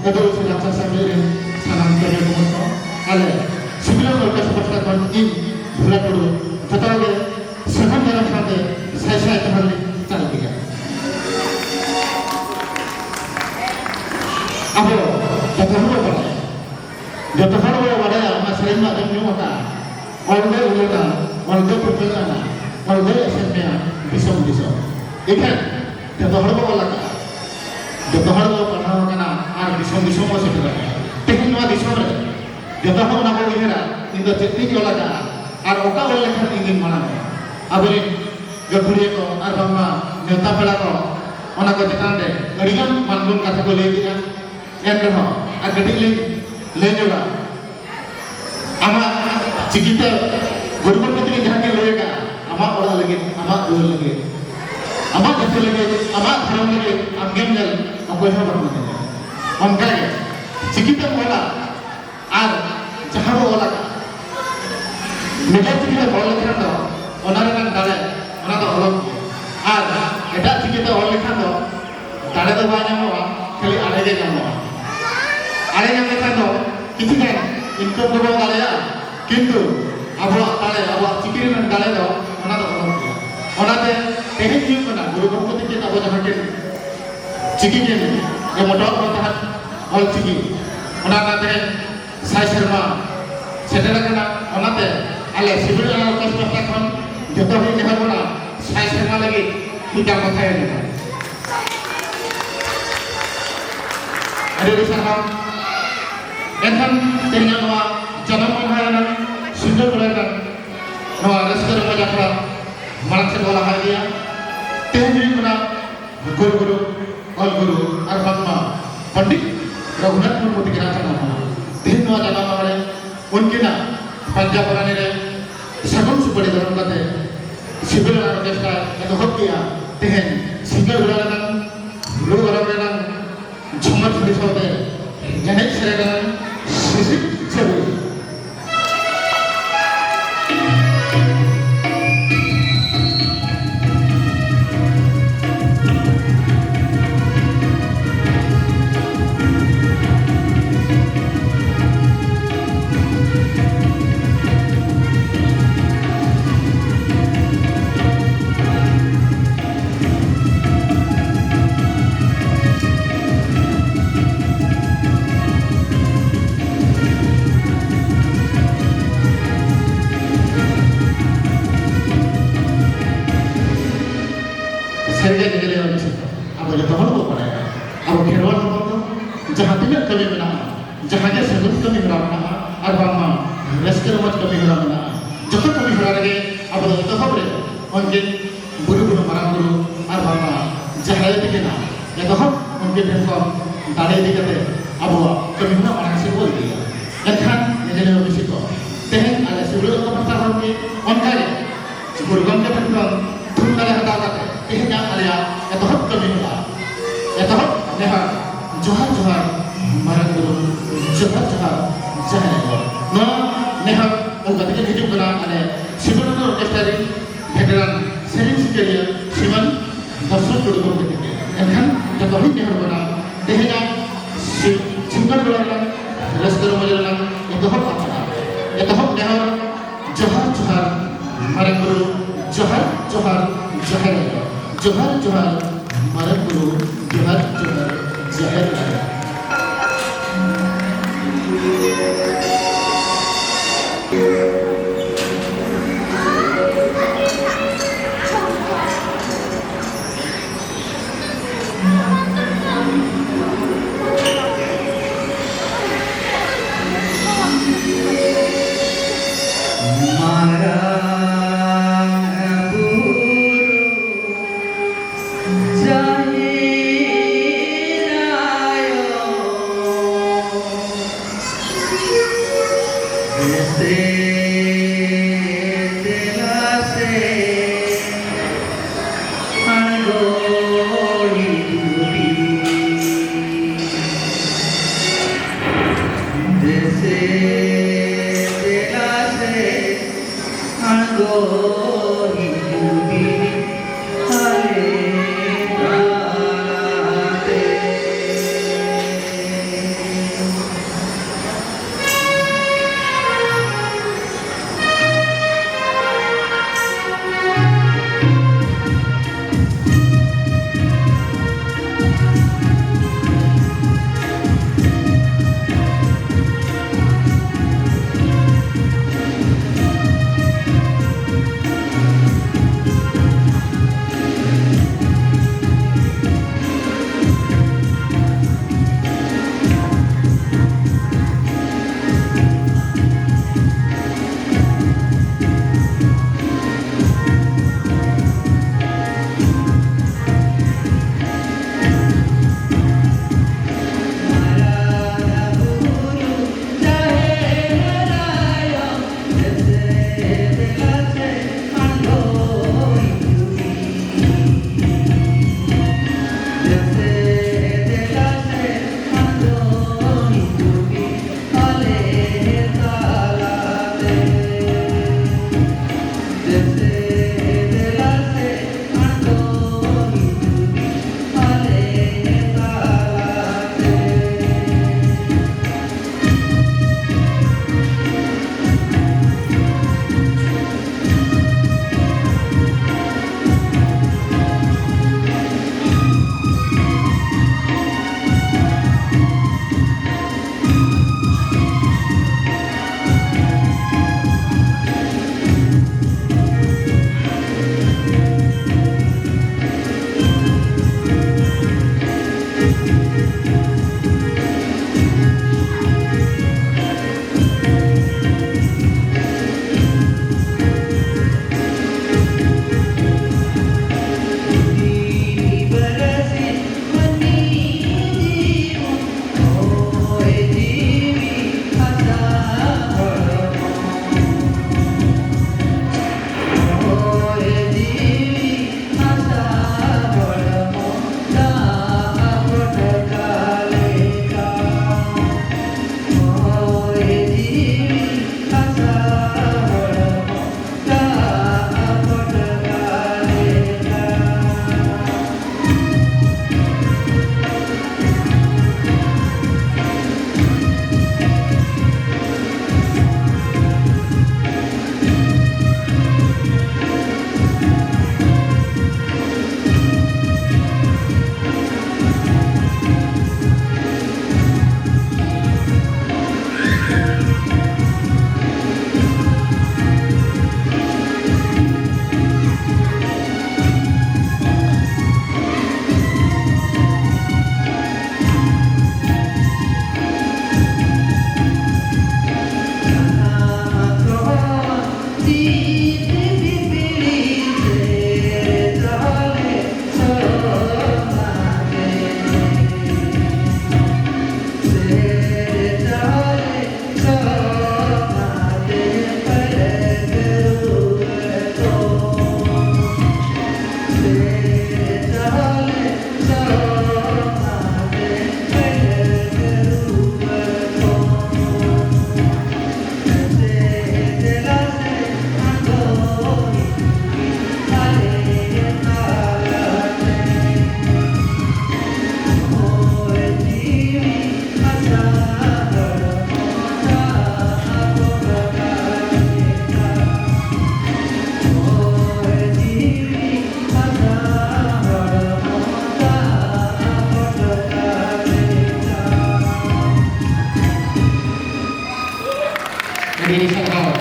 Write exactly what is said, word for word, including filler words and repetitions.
ᱟᱫᱚ ᱥᱮ ᱞᱟᱠᱪᱟᱨ ᱥᱮᱢᱞᱮᱫ ᱨᱮᱱ ᱥᱟᱱᱟᱢ ᱠᱟᱹᱢᱤᱭᱟᱹ ᱠᱚ ᱥᱟᱶ ᱟᱞᱮ ᱥᱤᱵᱤᱞ ᱚᱨᱠᱮᱥᱴᱨᱟ ᱯᱟᱦᱴᱟ ᱠᱷᱚᱱ ᱤᱧ ᱵᱷᱳᱞᱟ ᱴᱩᱰᱩ ᱡᱚᱛᱚ ᱜᱮ ᱥᱟᱹᱜᱩᱱ ᱫᱟᱨᱟᱢ ᱥᱟᱶᱛᱮ ᱥᱟᱭ ᱥᱟᱭ ᱡᱚᱦᱟᱨ ᱞᱤᱧ ᱪᱟᱞ ᱠᱮᱫᱟ᱾ ᱟᱵᱚ ᱡᱚᱛᱚ ᱦᱚᱲ ᱵᱚ ᱵᱟᱲᱟᱭᱟ, ᱡᱚᱛᱚ ᱦᱚᱲ ᱵᱚ ᱵᱟᱲᱟᱭᱟ, ᱚᱱᱟ ᱥᱮᱨᱮᱧ ᱢᱟ ᱟᱸᱡᱚᱢ ᱧᱚᱜ ᱟᱠᱟᱫᱼᱟ, ᱚᱞ ᱫᱚᱭ ᱚᱞ ᱮᱫᱟ, ᱚᱞ ᱫᱚᱭ ᱯᱷᱚᱴᱮᱞ ᱟᱠᱟᱱᱟ, ᱚᱞ ᱫᱚᱭ ᱮᱥᱮᱨ ᱢᱮᱭᱟ ᱫᱤᱥᱚᱢ ᱫᱤᱥᱚᱢ᱾ ᱤᱠᱷᱟᱹᱱ ᱡᱚᱛᱚ ᱦᱚᱲ ᱵᱚ ᱚᱞ ᱟᱠᱟᱫᱼᱟ, ᱡᱚᱛᱚ ᱦᱚᱲ ᱵᱚ ᱯᱟᱲᱦᱟᱣ ᱟᱠᱟᱱᱟ ᱟᱨ ᱫᱤᱥᱚᱢ ᱫᱤᱥᱚᱢ ᱵᱚ ᱥᱮᱴᱮᱨ ᱟᱠᱟᱱᱟ᱾ ᱛᱮᱦᱮᱧ ᱱᱚᱣᱟ ᱫᱤᱥᱚᱢ ᱨᱮ ᱡᱚᱛᱚ ᱦᱚᱲ ᱚᱱᱟ ᱵᱚ ᱩᱭᱦᱟᱹᱨᱟ, ᱤᱧ ᱫᱚ ᱪᱮᱫ ᱤᱧ ᱚᱞ ᱟᱠᱟᱫᱼᱟ ᱟᱨ ᱚᱠᱟ ᱚᱞ ᱞᱮᱠᱷᱟᱱ ᱤᱧ ᱫᱩᱧ ᱢᱟᱲᱟᱝᱚᱜᱼᱟ᱾ ᱟᱵᱚᱨᱮᱱ ᱜᱟᱹᱠᱷᱩᱲᱤᱭᱟᱹ ᱠᱚ ᱟᱨ ᱵᱟᱝᱢᱟ ᱱᱮᱣᱛᱟ ᱯᱮᱲᱟ ᱠᱚ ᱚᱱᱟ ᱠᱚ ᱪᱮᱛᱟᱱ ᱨᱮ ᱟᱹᱰᱤᱜᱟᱱ ᱢᱟᱱᱜᱩᱱ ᱠᱟᱛᱷᱟ ᱠᱚ ᱞᱟᱹᱭ ᱠᱮᱫᱼᱟ᱾ ᱮᱱ ᱨᱮᱦᱚᱸ ᱟᱨ ᱠᱟᱹᱴᱤᱡ ᱞᱤᱧ ᱞᱟᱹᱭ ᱧᱚᱜᱟ᱾ ᱟᱢᱟᱜ ᱪᱤᱠᱤᱛᱮ ᱜᱩᱨᱩ ᱜᱚᱢᱠᱮ ᱛᱟᱹᱠᱤᱱ ᱡᱟᱦᱟᱸ ᱠᱤᱱ ᱞᱟᱹᱭ ᱟᱠᱟᱫᱼᱟ, ᱟᱢᱟᱜ ᱚᱲᱟᱜ ᱞᱟᱹᱜᱤᱫ, ᱟᱢᱟᱜ ᱫᱩᱣᱟᱹᱨ ᱞᱟᱹᱜᱤᱫ, ᱟᱢᱟᱜ ᱡᱟᱹᱛᱤ ᱞᱟᱹᱜᱤᱫ, ᱟᱢᱟᱜ ᱫᱷᱚᱨᱚᱢ ᱞᱟᱹᱜᱤᱫ ᱟᱢᱜᱮᱢ ᱧᱮᱞ, ᱚᱠᱚᱭ ᱦᱚᱸ ᱵᱟᱠᱚ ᱧᱮᱞᱟ᱾ ᱚᱱᱠᱟᱜᱮ ᱪᱤᱠᱤᱛᱮᱢ ᱚᱞᱟ ᱟᱨ ᱡᱟᱦᱟᱸ ᱵᱚ ᱚᱞ ᱟᱠᱟᱫᱼᱟ, ᱱᱤᱡᱮᱨ ᱪᱤᱠᱤᱛᱮᱢ ᱚᱞ ᱞᱮᱠᱷᱟᱱ ᱫᱚ ᱚᱱᱟ ᱨᱮᱱᱟᱜ ᱫᱟᱲᱮ, ᱚᱱᱟ ᱫᱚ ᱚᱞᱚᱜ ᱜᱮᱭᱟ᱾ ᱟᱨ ᱮᱴᱟᱜ ᱪᱤᱠᱤᱛᱮ ᱚᱞ ᱞᱮᱠᱷᱟᱱ ᱫᱚ ᱫᱟᱲᱮ ᱫᱚ ᱵᱟᱭ ᱧᱟᱢᱚᱜᱼᱟ, ᱠᱷᱟᱹᱞᱤ ᱟᱲᱮ ᱜᱮ ᱧᱟᱢᱚᱜᱼᱟ᱾ ᱟᱲᱮ ᱧᱟᱢ ᱞᱮᱠᱷᱟᱱ ᱫᱚ ᱠᱤᱪᱷᱩ ᱜᱟᱱ ᱤᱱᱠᱟᱢ ᱫᱚᱵᱚᱱ ᱫᱟᱲᱮᱭᱟᱜᱼᱟ, ᱠᱤᱱᱛᱩ ᱟᱵᱚᱣᱟᱜ ᱫᱟᱲᱮ, ᱟᱵᱚᱣᱟᱜ ᱪᱤᱠᱤ ᱨᱮᱱᱟᱜ ᱫᱟᱲᱮ ᱫᱚ ᱚᱱᱟ ᱫᱚ ᱚᱞᱚᱜ ᱜᱮᱭᱟ᱾ ᱚᱱᱟᱛᱮ ᱛᱮᱦᱮᱧ ᱦᱩᱭᱩᱜ ᱠᱟᱱᱟ ᱜᱩᱨᱩ ᱜᱚᱢᱠᱮ ᱛᱟᱹᱠᱤᱱ ᱟᱵᱚ ᱡᱟᱦᱟᱸ ᱠᱤᱱ ᱪᱤᱠᱤ ᱠᱤᱱ ᱮᱢ ᱦᱚᱴᱚ ᱟᱵᱚᱱ ᱛᱟᱦᱮᱸᱫ ᱚᱞ ᱪᱤᱠᱤ, ᱚᱱᱟ ᱨᱮᱱᱟᱜ ᱛᱮᱦᱮᱧ ᱥᱟᱭ ᱥᱮᱨᱢᱟ ᱥᱮᱴᱮᱨ ᱟᱠᱟᱱᱟ᱾ ᱚᱱᱟᱛᱮ ᱟᱞᱮ ᱥᱤᱵᱤᱞ ᱟᱱᱟᱜ ᱚᱨᱠᱮᱥᱴᱨᱟ ᱯᱟᱦᱴᱟ ᱠᱷᱚᱱ ᱡᱚᱛᱚ ᱦᱚᱲ ᱱᱮᱦᱚᱨ ᱵᱚᱱᱟ ᱥᱟᱭ ᱥᱮᱨᱢᱟ ᱞᱟᱹᱜᱤᱫ ᱢᱤᱫᱴᱟᱝ ᱠᱟᱛᱷᱟᱭ ᱟᱸᱡᱚᱢᱟ᱾ ᱟᱹᱰᱤ ᱟᱹᱰᱤ ᱥᱟᱨᱦᱟᱣ᱾ ᱮᱱᱠᱷᱟᱱ ᱛᱮᱦᱮᱧᱟᱜ ᱱᱚᱣᱟ ᱡᱟᱱᱟᱢ ᱢᱟᱦᱟ ᱨᱮᱱᱟᱜ ᱥᱤᱸᱜᱟᱹᱲ ᱵᱮᱲᱟ ᱨᱮᱱᱟᱜ ᱱᱚᱣᱟ ᱨᱟᱹᱥᱠᱟᱹ ᱨᱚᱢᱚᱡᱽ ᱟᱠᱷᱲᱟ ᱢᱟᱲᱟᱝ ᱥᱮᱫ ᱵᱚ ᱞᱟᱦᱟ ᱤᱫᱤᱭᱟ᱾ ᱛᱮᱦᱮᱧ ᱦᱩᱭᱩᱜ ᱠᱟᱱᱟ ᱜᱩᱨᱩ ᱜᱩᱨᱩ, ᱚᱞ ᱜᱩᱨᱩ ᱟᱨ ᱵᱟᱝᱢᱟ ᱯᱚᱱᱰᱤᱛ ᱨᱚᱜᱷᱩᱱᱟᱛᱷ ᱢᱩᱨᱢᱩ ᱛᱟᱹᱠᱤᱱᱟᱜ ᱡᱟᱱᱟᱢ ᱢᱟᱦᱟ᱾ ᱛᱮᱦᱮᱧ ᱱᱚᱣᱟ ᱡᱟᱱᱟᱢ ᱢᱟᱦᱟ ᱨᱮ ᱩᱱᱠᱤᱱᱟᱜ ᱯᱟᱧᱡᱟ ᱯᱚᱨᱟᱱᱤ ᱨᱮ ᱥᱟᱹᱜᱩᱱ ᱥᱩᱯᱟᱹᱲᱤ ᱫᱷᱚᱨᱚᱢ ᱠᱟᱛᱮ ᱥᱤᱵᱤᱞ ᱟᱨ ᱚᱨᱠᱮᱥᱴᱨᱟ ᱮᱛᱚᱦᱚᱵ ᱠᱮᱜᱼᱟ᱾ ᱛᱮᱦᱮᱧ ᱥᱤᱸᱜᱟᱹᱲ ᱵᱮᱲᱟ ᱨᱮᱱᱟᱝ ᱨᱩ ᱚᱨᱚᱝ ᱨᱮᱱᱟᱝ ᱡᱷᱩᱢᱟᱹ ᱡᱷᱩᱢᱤ ᱥᱟᱶᱛᱮ ᱮᱱᱮᱡ ᱥᱮᱨᱮᱧ ᱨᱮᱱᱟᱝ ᱥᱤᱥᱤᱨ ᱪᱟᱹᱞᱩ᱾ ᱡᱟᱦᱟᱸ ᱛᱤᱱᱟᱹᱜ ᱠᱟᱹᱢᱤ ᱢᱮᱱᱟᱜᱼᱟ, ᱡᱟᱦᱟᱸ ᱜᱮ ᱥᱟᱹᱜᱩᱱ ᱠᱟᱹᱢᱤ ᱦᱚᱨᱟ ᱢᱮᱱᱟᱜᱼᱟ, ᱟᱨ ᱵᱟᱝᱢᱟ ᱨᱟᱹᱥᱠᱟᱹ ᱨᱚᱢᱚᱡᱽ ᱠᱟᱹᱢᱤ ᱦᱚᱨᱟ ᱢᱮᱱᱟᱜᱼᱟ, ᱡᱚᱛᱚ ᱠᱟᱹᱢᱤ ᱦᱚᱨᱟ ᱨᱮᱜᱮ ᱟᱵᱚ ᱫᱚ ᱮᱛᱚᱦᱚᱵ ᱨᱮ ᱩᱱᱠᱤᱱ ᱵᱩᱨᱩ ᱵᱩᱨᱩ ᱢᱟᱨᱟᱝ ᱵᱩᱨᱩ ᱟᱨ ᱵᱟᱝᱢᱟ ᱡᱟᱦᱮᱨ ᱟᱭᱳ ᱛᱟᱹᱠᱤᱱᱟᱜ ᱮᱛᱚᱦᱚᱵ ᱩᱱᱠᱤᱱ ᱴᱷᱮᱱ ᱠᱷᱚᱱ ᱫᱟᱲᱮ ᱤᱫᱤ ᱠᱟᱛᱮ ᱟᱵᱚᱣᱟᱜ ᱠᱟᱹᱢᱤ ᱦᱚᱨᱟ ᱢᱟᱲᱟᱝ ᱥᱮᱫ ᱵᱚ ᱤᱫᱤᱭᱟ᱾ ᱮᱱᱠᱷᱟᱱ ᱧᱮᱧᱮᱞᱤᱭᱟᱹ ᱢᱤᱥᱤ ᱠᱚ, ᱛᱮᱦᱮᱧ ᱟᱞᱮ ᱥᱤᱵᱲᱟᱹ ᱠᱚ ᱯᱟᱥᱟ ᱦᱚᱲ ᱜᱮ ᱚᱱᱠᱟ ᱜᱮ ᱜᱩᱨᱩ ᱜᱚᱢᱠᱮ ᱴᱷᱮᱱ ᱠᱷᱚᱱ ᱛᱷᱩᱢ ᱫᱟᱲᱮ ᱦᱟᱛᱟᱣ ᱠᱟᱛᱮ ᱛᱮᱦᱮᱧᱟᱜ ᱟᱞᱮᱭᱟᱜ ᱮᱛᱚᱦᱚᱵ ᱠᱟᱹᱢᱤ ᱦᱚᱨᱟ, ᱮᱛᱚᱦᱚᱵ ᱱᱮᱦᱚᱨ, ᱡᱚᱦᱟᱨ ᱡᱚᱦᱟᱨ ᱢᱟᱨᱟᱝ ᱵᱩᱨᱩ, ᱡᱚᱦᱟᱨ ᱡᱚᱦᱟᱨ ᱡᱟᱦᱮᱨ ᱟᱭᱳ᱾ ᱱᱚᱣᱟ ᱱᱮᱦᱚᱨ ᱚᱱᱠᱟ ᱛᱮᱜᱮ ᱦᱤᱡᱩᱜ ᱠᱟᱱᱟ ᱟᱞᱮ ᱥᱤᱵᱚᱱᱚᱱᱫᱚ ᱚᱨᱠᱮᱥᱴᱨᱟ ᱨᱤᱱ ᱵᱷᱮᱴᱮᱨᱟᱱ ᱥᱮᱨᱮᱧ ᱥᱤᱠᱟᱹᱨᱤᱭᱟᱹ ᱥᱤᱢᱟᱹᱱ ᱫᱚᱨᱥᱚᱠ ᱴᱩᱰᱩ ᱜᱚᱢᱠᱮ ᱛᱤᱠᱤᱱ᱾ ᱮᱱᱠᱷᱟᱱ ᱡᱚᱛᱚ ᱦᱚᱲᱤᱧ ᱱᱮᱦᱚᱨ ᱠᱟᱱᱟ, ᱛᱮᱦᱮᱧᱟᱜ ᱥᱤ-, ᱥᱤᱸᱜᱟᱹᱲ ᱵᱮᱲᱟ ᱨᱮᱱᱟᱜ ᱨᱟᱹᱥᱠᱟᱹ ᱨᱚᱢᱚᱡᱽ ᱨᱮᱱᱟᱜ ᱮᱛᱚᱦᱚᱵ ᱟᱠᱷᱲᱟ, ᱮᱛᱚᱦᱚᱵ ᱱᱮᱦᱚᱨ, ᱡᱚᱦᱟᱨ ᱡᱚᱦᱟᱨ ᱢᱟᱨᱟᱝ ᱵᱩᱨᱩ, ᱡᱚᱦᱟᱨ ᱡᱚᱦᱟᱨ ᱡᱟᱦᱮᱨ ᱟᱭᱳ, ᱡᱚᱦᱟᱨ ᱡᱚᱦᱟᱨ ᱢᱟᱨᱟᱝ ᱵᱩᱨᱩ, ᱡᱚᱦᱟᱨ ᱡᱚᱦᱟᱨ ᱡᱟᱦᱮᱨ ᱟᱭᱳ᱾ ᱢᱟᱨᱟᱝ ᱵᱩᱨᱩ ᱡᱟᱦᱮᱨ ᱟᱭᱳ, ᱫᱮᱥᱮ ᱫᱮᱞᱟ ᱥᱮ ᱟᱬᱜᱚ ᱦᱤᱡᱩᱜ ᱵᱤᱱ᱾ ᱫᱮᱥᱮ ᱫᱮᱞᱟ ᱥᱮ ᱟᱬᱜᱚ ᱦᱤᱡᱩᱜ ᱵᱤᱱ ᱟᱞᱮ ᱛᱟᱞᱟᱛᱮ᱾ ᱟᱹᱰᱤ ᱥᱟᱨᱦᱟᱣ᱾